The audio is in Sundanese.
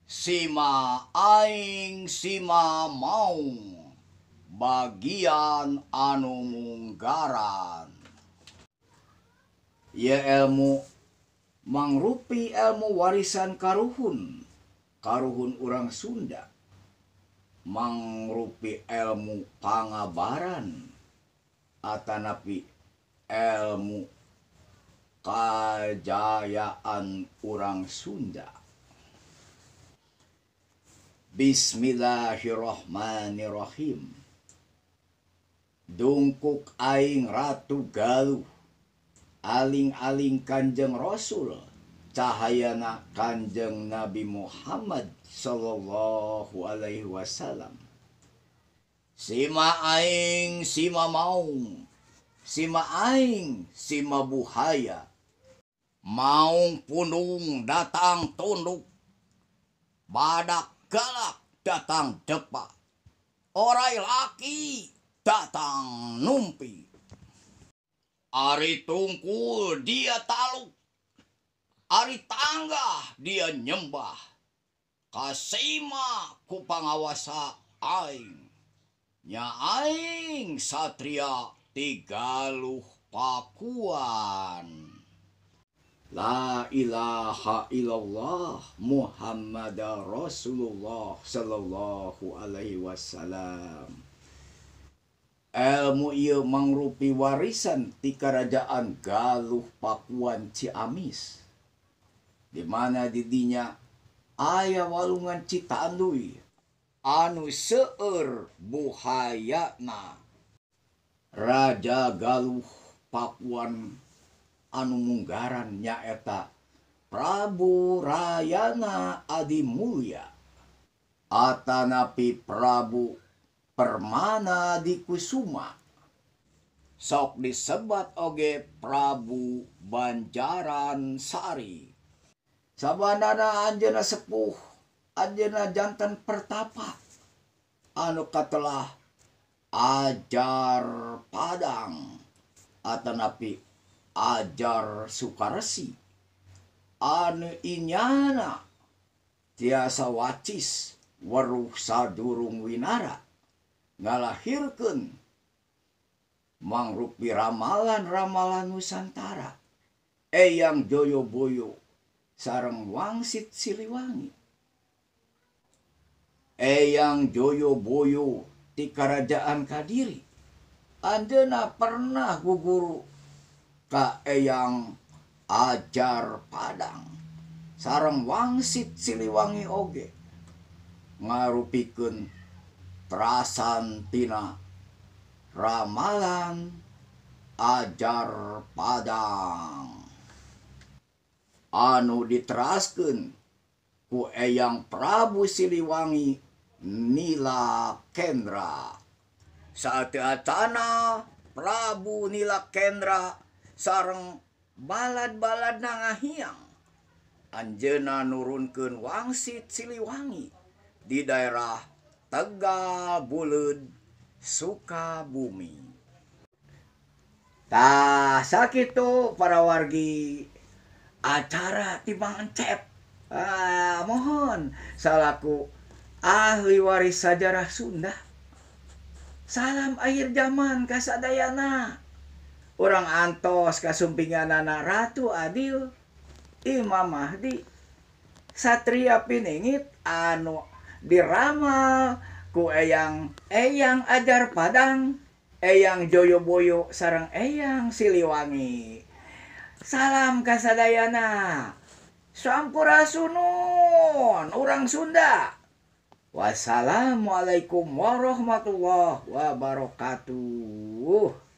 Sima aing sima maung bagian anu munggaran. Ieu ilmu mangrupi ilmu warisan karuhun, karuhun urang Sunda. Mangrupi ilmu pangabaran atanapi ilmu kajayaan urang Sunda. Bismillahirrahmanirrahim. Dungkuk aing Ratu Galuh, aling-aling Kanjeng Rasul, cahayana Kanjeng Nabi Muhammad sallallahu alaihi wasallam. Sima aing sima maung, sima aing sima buhaya. Maung pundung datang tunduk, badak galak datang depak, orai laki datang numpi. Ari tungkul dia taluk, ari tanggah dia nyembah. Kasima ku pangawasa aing, nya aing satria ti Galuh Pakuan. La ilaha illallah Muhammadar Rasulullah sallallahu alaihi wasallam. Ilmu ieu mangrupi warisan ti Kerajaan Galuh Pakuan Ciamis, di mana didinya aya walungan Citanduy anu seueur buhayana. Raja Galuh Pakuan anu munggaran nyaeta Prabu Rayana Adimulya atanapi Prabu Permana Dikusuma, sok disebat oge Prabu Banjaran Sari. Sabanana anjeunna sepuh, anjeunna janten pertapa anu katelah Ajar Padang atanapi Ajar Sukaresi anu inyana tiasa wacis weruh sadurung winara ngalahirkeun mangrupi ramalan-ramalan Nusantara. Eyang Joyoboyo sareng Wangsit Siliwangi. Eyang Joyoboyo ti Kerajaan Kadiri anjeunna pernah guguru ka Eyang Ajar Padang sareng Wangsit Siliwangi oge ngarupikeun terasan tina ramalan Ajar Padang anu diteraskeun ku Eyang Prabu Siliwangi Nila Kendra. Saat acana Prabu Nila Kendra sareng balad-balad ngahiang, anjeunna nurunkeun Wangsit Siliwangi di daerah Tegal Buleud, Sukabumi. Tah sakitu para wargi acara ti Mang Encep. Mohon salaku ahli waris sajarah Sunda. Salam akhir zaman kasadayana. Urang antos kasumpinganana Ratu Adil, Imam Mahdi, Satria Piningit anu diramal ku Eyang Eyang Ajar Padang, Eyang Joyoboyo sareng Eyang Siliwangi. Salam kasadayana. Sampurasunun urang Sunda. Wassalamualaikum warahmatullahi wabarakatuh.